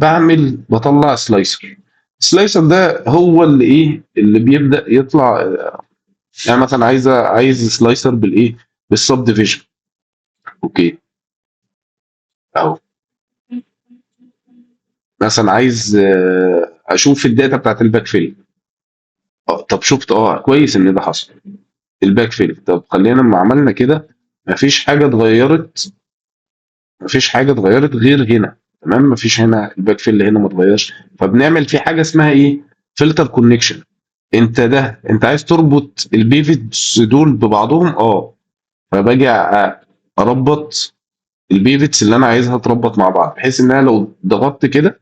بطلع slicer. ال slicer ده هو اللي ايه اللي بيبدا يطلع. يعني مثلا عايز slicer بالايه؟ بال subdivision. okay اهو، مثلا عايز اشوف ال data بتاعت ال backfill. طب شفت، كويس ان ده حصل ال backfill. طب خلينا لما عملنا كده مفيش حاجة اتغيرت، مفيش حاجة اتغيرت غير هنا. تمام، مفيش هنا ال backfill هنا ما اتغيرش. فبنعمل في حاجة اسمها ايه؟ filter connection. انت عايز تربط ال pivots دول ببعضهم، فباجي اربط ال pivots اللي انا عايزها تربط مع بعض، بحيث ان انا لو ضغطت كده،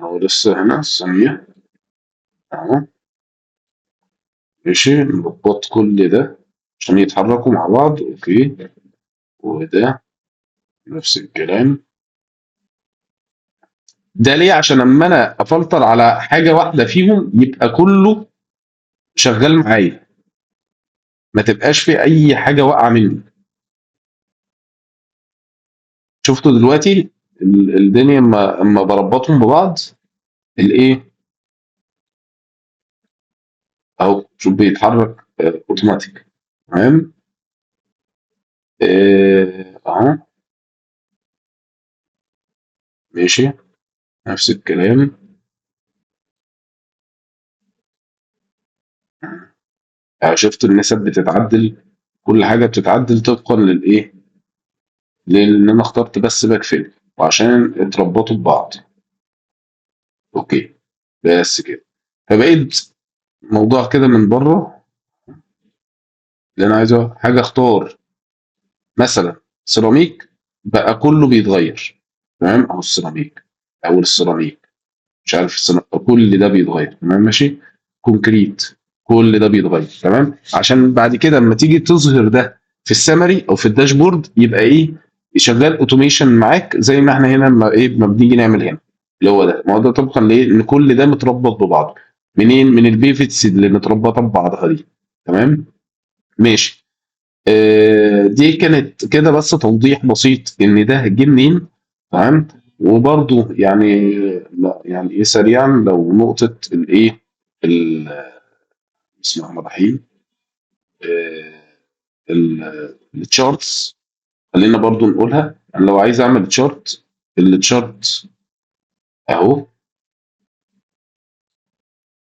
هو لسه هنا ثانية اهو، ماشي، نربط كل ده عشان يتحركوا مع بعض. okay، وده نفس الكلام. ده ليه؟ عشان اما انا افلتر على حاجة واحدة فيهم يبقى كله شغال معايا، ما تبقاش في اي حاجة واقعه مني. شفتوا دلوقتي الدنيا اما بربطهم ببعض الايه اهو، شوف بيتحرك، اوتوماتيك. تمام، اهو ماشي، نفس الكلام. شفت النسب بتتعدل، كل حاجة بتتعدل طبقا للايه؟ لان انا اخترت بس backfill وعشان اتربطوا ببعض. okay بس كده. فبقيت موضوع كده من بره اللي انا عايزه حاجة اختار مثلا سيراميك، بقى كله بيتغير. تمام، اهو السيراميك او السيراميك مش عارف السيراميك، كل ده بيتغير. تمام ماشي، concrete كل ده بيتغير. تمام، عشان بعد كده لما تيجي تظهر ده في ال summary او في ال dashboard يبقى ايه؟ شغال automation معاك، زي ما احنا هنا لما ايه ما بنيجي نعمل هنا اللي هو ده. ما هو ده طبقا ليه؟ ان كل ده متربط ببعضه. منين؟ من ال pivots اللي متربطه ببعضها دي. تمام ماشي. دي كانت كده بس توضيح بسيط ان ده جه منين. تمام، وبرده يعني لا، يعني ايه سريعا لو نقطة الايه بسم الله الرحمن الرحيم، ال charts خلينا برضو نقولها. انا لو عايز اعمل chart، ال chart اهو،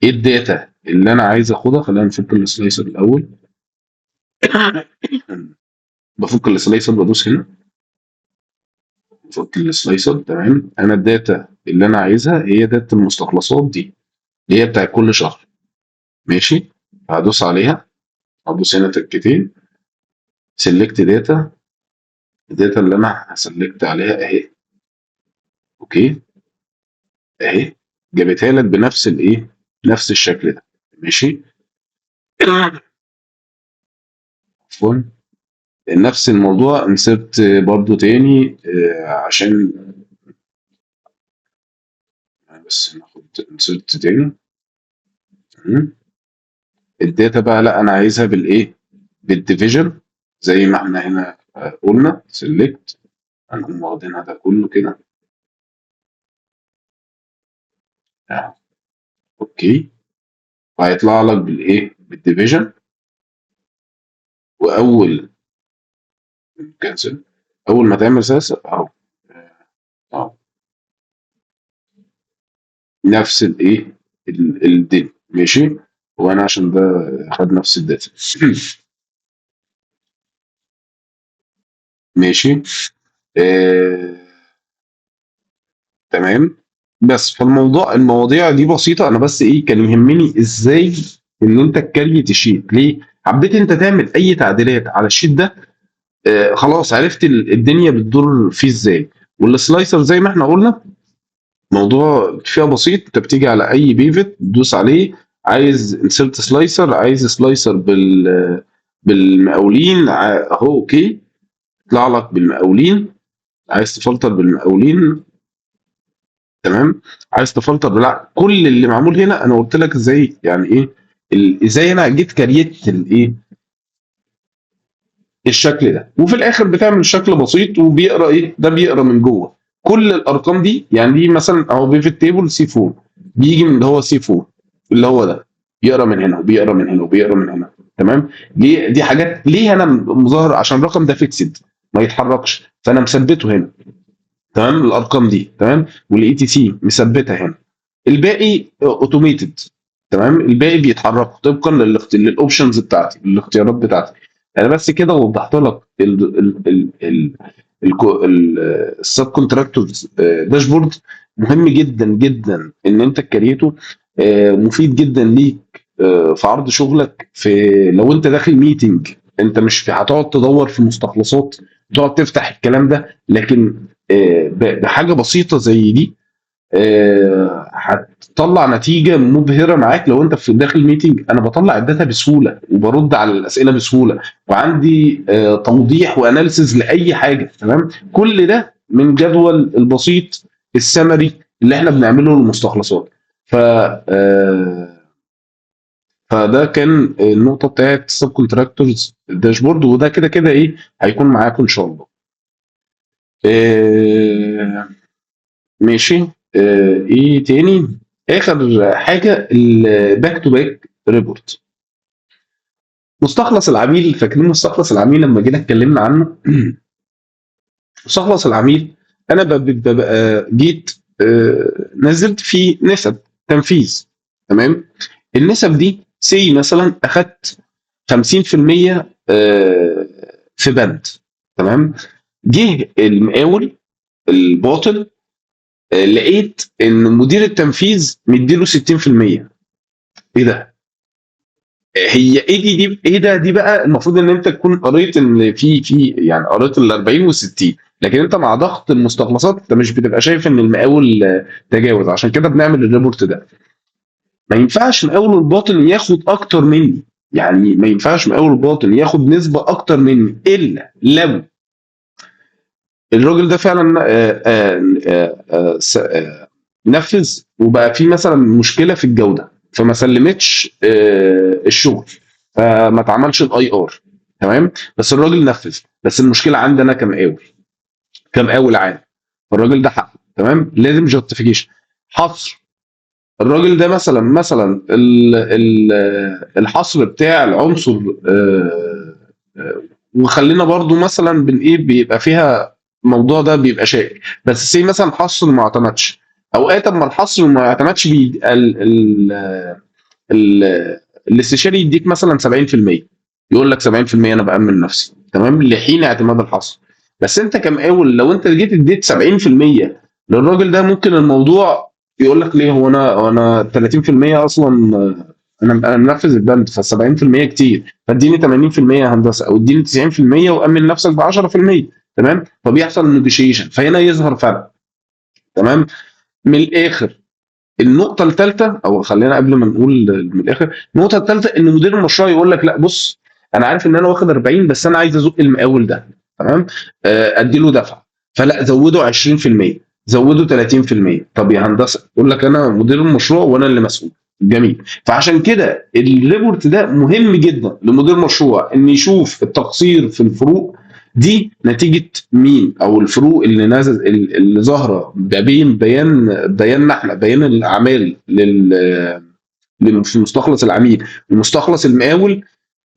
ايه ال data اللي انا عايز اخدها؟ خلينا نفك ال slicer الاول. بفك ال slicer، بدوس هنا بفك ال slicer. تمام، انا ال data اللي انا عايزها هي data المستخلصات دي اللي هي بتاع كل شهر. ماشي، هدوس عليها، هدوس هنا تكتين select data، ال data اللي انا ه select عليها اهي. okay اهي، جابتها لك بنفس الايه، نفس الشكل ده. ماشي، عفوا. نفس الموضوع insert برضو تاني، عشان بس ناخد insert تاني. ال data بقى لا انا عايزها بالايه؟ بال division زي ما احنا هنا قلنا select، هنقوم واخدينها ده كله كده اهو. okay، وهيطلع لك بالايه؟ بال division. واول cancel، اول ما تعمل سلسل اهو اهو نفس الايه؟ الدنيا ماشي. وانا عشان ده خد نفس ال data ماشي. تمام. بس فالموضوع المواضيع دي بسيطة. انا بس ايه كان يهمني ازاي ان انت ت create ال sheet. ليه حبيت انت تعمل اي تعديلات على ال sheet ده؟ خلاص عرفت الدنيا بتدور فيه ازاي. وال slicer زي ما احنا قلنا موضوع فيها بسيط، انت بتيجي على اي pivot تدوس عليه، عايز insert slicer، عايز slicer بالمقاولين، اهو okay يطلع لك بالمقاولين، عايز تفلتر بالمقاولين تمام، عايز تفلتر لا كل اللي معمول هنا انا قلت لك ازاي يعني ايه ازاي انا جيت create الايه الشكل ده، وفي الاخر بتعمل شكل بسيط وبيقرا ايه ده، بيقرا من جوه كل الارقام دي. يعني دي مثلا اهو pivot table C 4 بيجي من اللي هو C 4 اللي هو ده، بيقرا من هنا وبيقرا من هنا وبيقرا من هنا تمام. ليه دي حاجات ليه انا مظاهر؟ عشان الرقم ده fixed ما يتحركش، فانا مثبتة هنا تمام، الارقام دي تمام، وال ETC مثبتها هنا، الباقي automated تمام، الباقي بيتحرك طبقا لل options بتاعتي، للاختيارات بتاعتي. انا بس كده وضحت لك ال subcontractors dashboard. مهم جدا جدا ان انت ت create ه، مفيد جدا ليك، في عرض شغلك، في لو انت داخل meeting انت مش هتقعد تدور في مستخلصات تقعد تفتح الكلام ده، لكن بحاجة بسيطة زي دي، هتطلع نتيجة مبهرة معاك. لو انت في داخل meeting انا بطلع ال data بسهولة وبرد على الاسئلة بسهولة، وعندي توضيح و analysis لاي حاجة تمام. كل ده من جدول البسيط السمري اللي احنا بنعمله للمستخلصات. فده كان النقطة بتاعت subcontractors dashboard، وده كده كده ايه هيكون معاكم ان شاء الله. ماشي. ايه تاني؟ اخر حاجة ال back to back report. مستخلص العميل، فاكرين مستخلص العميل لما جينا اتكلمنا عنه؟ مستخلص العميل انا ببقى جيت، نزلت فيه نسب تنفيذ تمام. النسب دي say مثلا اخدت خمسين في المية، في بند تمام. جه المقاول الباطن، لقيت ان مدير التنفيذ مديله ستين في المية. ايه ده؟ هي ايه دي؟ دي ايه ده؟ دي بقى المفروض ان انت تكون قريت ان في يعني قريت ال 40 وال 60، لكن انت مع ضغط المستخلصات انت مش بتبقى شايف ان المقاول تجاوز. عشان كده بنعمل ال report ده. ما ينفعش مقاول الباطن ياخد اكتر مني، يعني ما ينفعش مقاول الباطن ياخد نسبة اكتر مني الا لو الراجل ده فعلا، نفذ وبقى في مثلا مشكلة في الجودة فما سلمتش، الشغل، فما اتعملش ال IR تمام، بس الراجل نفذ، بس المشكلة عندنا كمقاول عام، فالراجل ده حقه تمام، لازم justification. حصر الراجل ده مثلا الحصر بتاع العنصر، وخلينا برضو مثلا بن ايه بيبقى فيها الموضوع ده بيبقى شائك، بس say مثلا حصر ما اعتمدش، اوقات اما الحصر ما اعتمدش الاستشاري يديك مثلا سبعين في المية، يقول لك سبعين في المية انا بأمن نفسي تمام لحين اعتماد الحصر. بس انت كمقاول لو انت جيت اديت سبعين في المية للراجل ده ممكن الموضوع يقول لك ليه هو انا تلاتين في المية اصلا، انا منفذ البند، ف سبعين في المية كتير، فاديني تمانين في المية هندسة او اديني تسعين في المية وامن نفسك ب عشرة في المية تمام. فبيحصل نيجوشيشن، فهنا يظهر فرق تمام. من الاخر النقطة الثالثة، او خلينا قبل ما نقول من الاخر النقطة الثالثة، ان مدير المشروع يقول لك لا بص انا عارف ان انا واخد 40، بس انا عايز ازق المقاول ده، تمام، ادي له دفعه، فلا زوده 20%، زوده 30%. طب يا هندسة يقول لك انا مدير المشروع وانا اللي مسؤول. جميل. فعشان كده ال report ده مهم جدا لمدير مشروع ان يشوف التقصير في الفروق دي نتيجة مين، او الفروق اللي نازل اللي ظاهره ما بين بياننا احنا، بيان الاعمال في مستخلص العميل ومستخلص المقاول،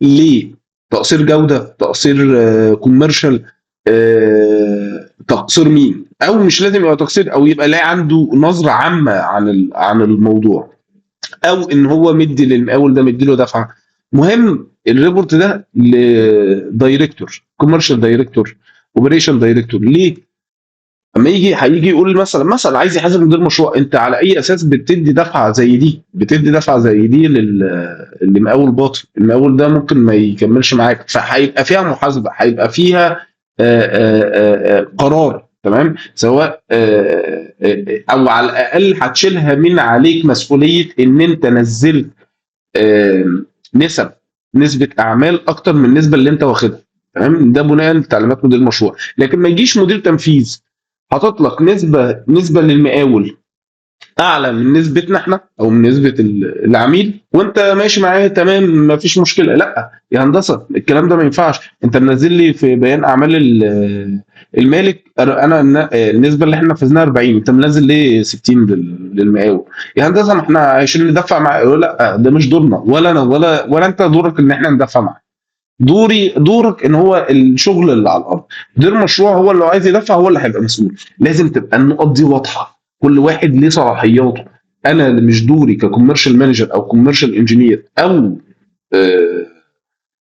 ليه؟ تقصير جوده، تقصير commercial، تقصير مين، او مش لازم يبقى تقصير، او يبقى لا عنده نظره عامة عن الموضوع، او ان هو مدي للمقاول ده مدي له دفعه. مهم ال report ده ل director، commercial director، operation director. ليه؟ اما يجي هيجي يقول مثلا عايز يحاسب مدير مشروع، انت على اي اساس بتدي دفعه زي دي؟ بتدي دفعه زي دي للمقاول باطن، المقاول ده ممكن ما يكملش معاك، فهيبقى فيها محاسبه، هيبقى فيها قرار، تمام، سواء او على الاقل هتشيلها من عليك مسؤولية ان انت نزلت نسبه اعمال اكتر من النسبة اللي انت واخدها، تمام، ده بناء لتعليمات مدير المشروع. لكن ما يجيش مدير تنفيذ حاطط لك نسبه للمقاول اعلى من نسبتنا احنا او من نسبه العميل، وانت ماشي معايا تمام ما فيش مشكلة. لا يا هندسة الكلام ده ما ينفعش، انت منزل لي في بيان اعمال المالك انا النسبة اللي احنا نفذناها 40، انت منزل ليه 60 للمقاول؟ يا هندسة ما احنا عشان ندفع مع، لا ده مش دورنا، ولا انا ولا انت دورك ان احنا ندفع معاك. دورك ان هو الشغل اللي على الارض، مدير المشروع هو اللي عايز يدفع، هو اللي هيبقى مسؤول. لازم تبقى النقط دي واضحة، كل واحد ليه صلاحياته. انا اللي مش دوري ك commercial manager او commercial engineer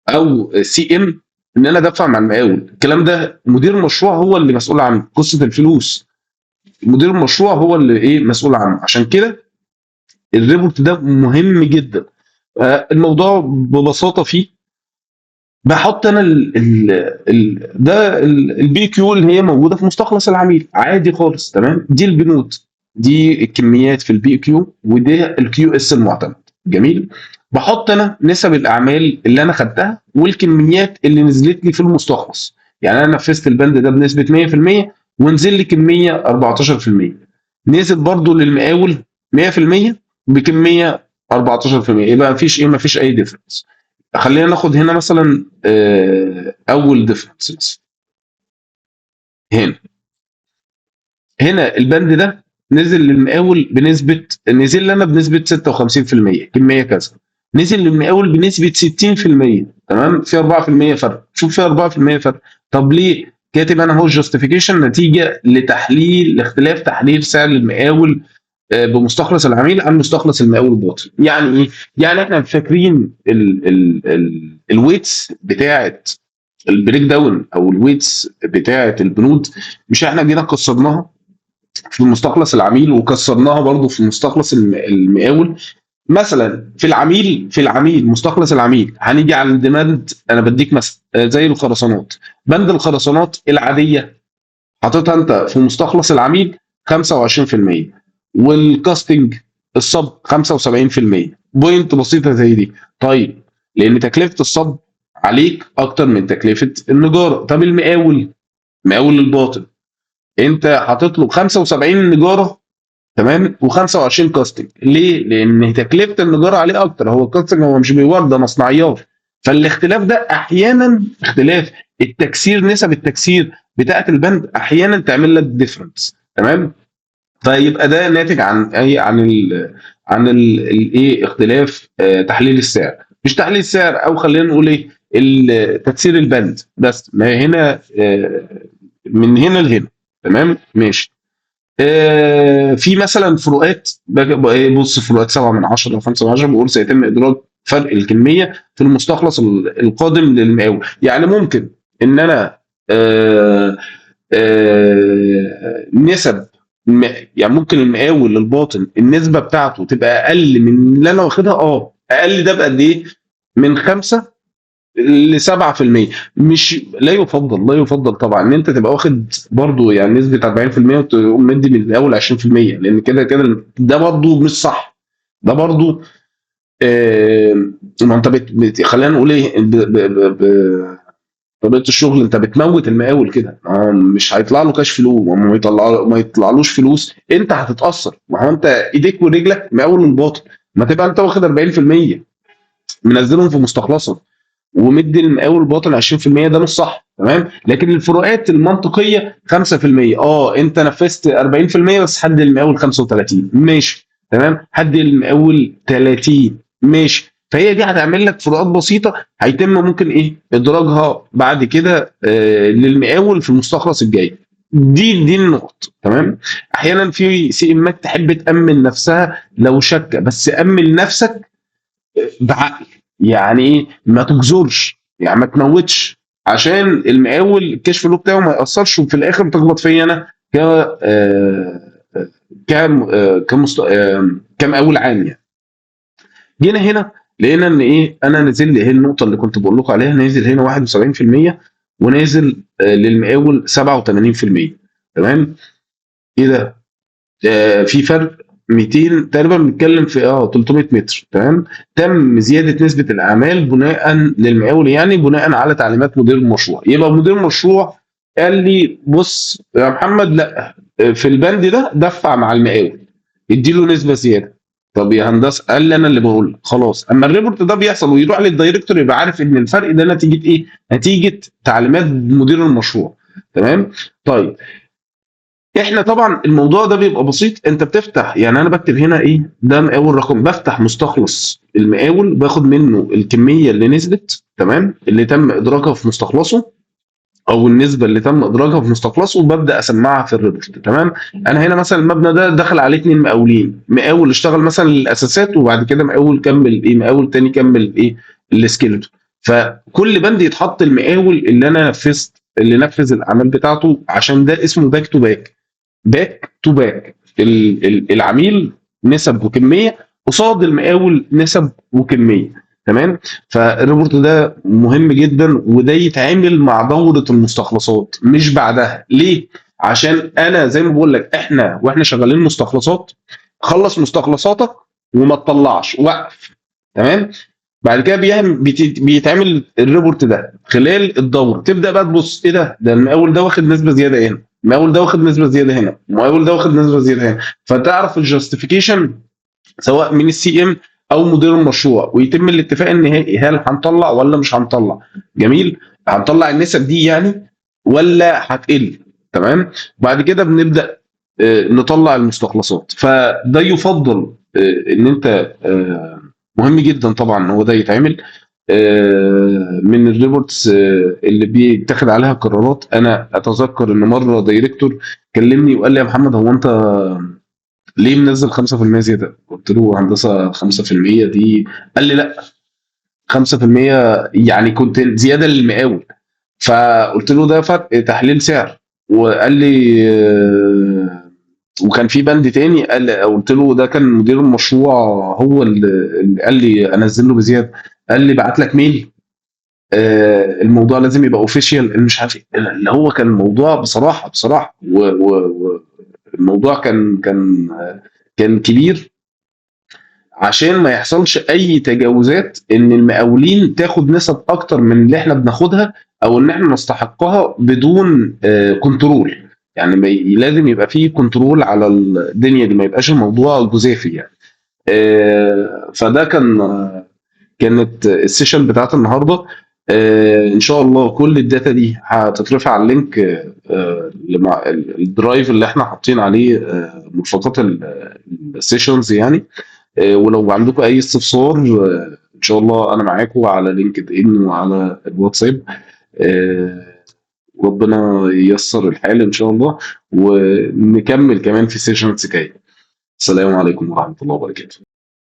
او CM ان انا ادفع مع المقاول، الكلام ده مدير المشروع هو اللي مسؤول عنه، قصة الفلوس مدير المشروع هو اللي ايه مسؤول عنه. عشان كده ال report ده مهم جدا. الموضوع ببساطة فيه بحط انا ال ال ال ده ال BQ اللي هي موجودة في مستخلص العميل عادي خالص، تمام. دي البنود، دي الكميات في ال BQ، وده ال QS المعتمد. جميل. بحط انا نسب الاعمال اللي انا خدتها والكميات اللي نزلت لي في المستخلص. يعني انا نفذت البند ده بنسبة 100% ونزل لي كمية 14%، نزل برضو للمقاول 100% بكمية 14%، يبقى مفيش ايه، مفيش اي difference. خلينا ناخد هنا مثلا، اول difference مثلا هنا البند ده نزل للمقاول بنسبة، نزل لنا بنسبة 56% كمية كذا، نزل للمقاول بنسبة 60%، تمام، في 4% فرق. شوف في 4% فرق. طب ليه؟ كاتب انا اهو justification نتيجة لتحليل لاختلاف تحليل سعر المقاول بمستخلص العميل عن مستخلص المقاول الباطن. يعني ايه؟ يعني احنا فاكرين ال weights بتاعه ال breakdown او ال weights بتاعه البنود، مش احنا جينا كسرناها في مستخلص العميل وكسرناها برضو في مستخلص المقاول. مثلا في العميل مستخلص العميل هنيجي على ال demand، انا بديك مثلا، زي الخرسانات، بند الخرسانات العادية حاططها انت في مستخلص العميل 25%، وال casting الصب 75%، point بسيطة زي دي. طيب لان تكلفة الصب عليك اكتر من تكلفة النجاره. طب المقاول، مقاول الباطن انت حاطط له 75 نجاره، تمام، و25 casting. ليه؟ لان تكلفة النجاره عليه اكتر، هو ال casting هو مش بيورد، ده مصنعيات. فالاختلاف ده احيانا اختلاف التكسير، نسب التكسير بتاعه البند احيانا تعمل لك difference، تمام. فيبقى ده ناتج عن اي، عن الايه، اختلاف تحليل السعر، مش تحليل السعر، او خلينا نقول ايه، تكسير البند بس. ما هنا من هنا لهنا، تمام، ماشي. في مثلا فروقات، بص فروقات 7 من 10 او 5 من 10، بقول سيتم ادراج فرق الكمية في المستخلص القادم للمقاول. يعني ممكن ان انا نسب يعني ممكن المقاول للباطن النسبة بتاعته تبقى اقل من اللي انا واخدها، اقل ده بقد ايه؟ من 5 ل 7%. مش لا يفضل، لا يفضل طبعا ان انت تبقى واخد برضو يعني نسبه 40% وتقوم مدي من الاول 20%، لان كده كده ده برضو مش صح، ده برضو ما انت خلينا نقول ايه، طريقه الشغل انت بتموت المقاول كده، ما هو مش هيطلع له cash flow، ما يطلعلوش فلوس، انت هتتاثر. ما هو انت ايديك ورجلك مقاول الباطن، ما تبقى انت واخد 40% منزلهم في مستخلصك ومدي المقاول الباطن 20%، ده مش صح. تمام. لكن الفروقات المنطقية 5%، انت نفذت 40% بس حد المقاول 35، ماشي تمام، حد المقاول 30، ماشي. فهي دي هتعمل لك فروقات بسيطة هيتم ممكن ايه ادراجها بعد كده للمقاول في المستخلص الجاي. دي النقط. تمام. احيانا في CM ات تحب تامن نفسها لو شاكه، بس امن نفسك بعقل، يعني ايه؟ ما تجزرش، يعني ما تموتش، عشان المقاول ال cash flow بتاعه ما ياثرش، وفي الاخر تخبط فيا انا ك كم كمست... كمقاول عام. يعني جينا هنا لقينا ان ايه، انا نزل لي اهي النقطة اللي كنت بقول لكم عليها، نازل هنا 71% ونازل للمقاول 87%. تمام. ايه ده؟ في فرق 200 تقريبا، بنتكلم في 300 متر. تمام. تم زيادة نسبه الاعمال بناء للمقاول، يعني بناء على تعليمات مدير المشروع. يبقى مدير المشروع قال لي بص يا محمد، لا في البند ده دفع مع المقاول، اديله نسبه زيادة. طب يا هندسة، قال لي انا اللي بقول خلاص. اما ال report ده بيحصل ويروح لل director يبقى عارف ان الفرق ده نتيجة ايه؟ نتيجة تعليمات مدير المشروع. تمام. طيب احنا طبعا الموضوع ده بيبقى بسيط، انت بتفتح، يعني انا بكتب هنا ايه، ده مقاول رقم، بفتح مستخلص المقاول باخد منه الكمية اللي نزلت، تمام، اللي تم ادراجها في مستخلصه او النسبة اللي تم ادراجها في مستخلصه، وببدا اسمعها في ال report. تمام. انا هنا مثلا المبنى ده دخل عليه 2 مقاولين، مقاول اشتغل مثلا الاساسات، وبعد كده مقاول كمل ايه، مقاول تاني كمل ايه ال skeleton. فكل بند يتحط المقاول اللي انا نفذت، اللي نفذ الاعمال بتاعته، عشان ده اسمه back to back. back to back العميل نسب وكمية قصاد المقاول نسب وكمية. تمام. فال report ده مهم جدا، وده يتعامل مع دوره المستخلصات مش بعدها. ليه؟ عشان انا زي ما بقول لك، احنا واحنا شغالين مستخلصات، خلص مستخلصاتك وما تطلعش، وقف. تمام. بعد كده بيتعمل ال report ده خلال الدورة، تبدا بقى تبص ايه ده، ده المقاول ده واخد نسبه زيادة هنا، المقاول ده واخد نسبه زيادة هنا، المقاول ده واخد نسبه زيادة هنا، فتعرف ال justification سواء من ال CM او مدير المشروع، ويتم الاتفاق النهائي هل هنطلع ولا مش هنطلع. جميل. هنطلع النسب دي يعني ولا هتقل. تمام. بعد كده بنبدا نطلع المستخلصات. فده يفضل ان انت مهم جدا طبعا ان هو ده يتعمل من ال reports اللي بيتاخد عليها قرارات. انا اتذكر ان مرة director كلمني وقال لي يا محمد هو انت ليه منزل 5% زيادة؟ قلت له هندسة 5% دي، قال لي لا 5% يعني كنت زيادة للمقاول. فقلت له ده فرق تحليل سعر، وقال لي وكان في بند تاني قال، قلت له ده كان مدير المشروع هو اللي قال لي انزل له بزيادة، قال لي بعت لك mail، الموضوع لازم يبقى official، مش عارف ايه. اللي هو كان الموضوع بصراحة الموضوع كان كبير، عشان ما يحصلش اي تجاوزات ان المقاولين تاخد نسب اكتر من اللي احنا بناخدها او ان احنا نستحقها بدون control. يعني لازم يبقى فيه control على الدنيا دي، ما يبقاش الموضوع جزافي يعني. فده كانت ال session بتاعت النهارده. ان شاء الله كل ال data دي هتترفع على ال link، ال drive اللي احنا حاطين عليه مرفقات ال sessions يعني. ولو عندكم اي استفسار، ان شاء الله انا معاكم على LinkedIn وعلى الواتساب. ربنا ييسر الحال ان شاء الله، ونكمل كمان في sessions جاية. السلام عليكم ورحمة الله وبركاته.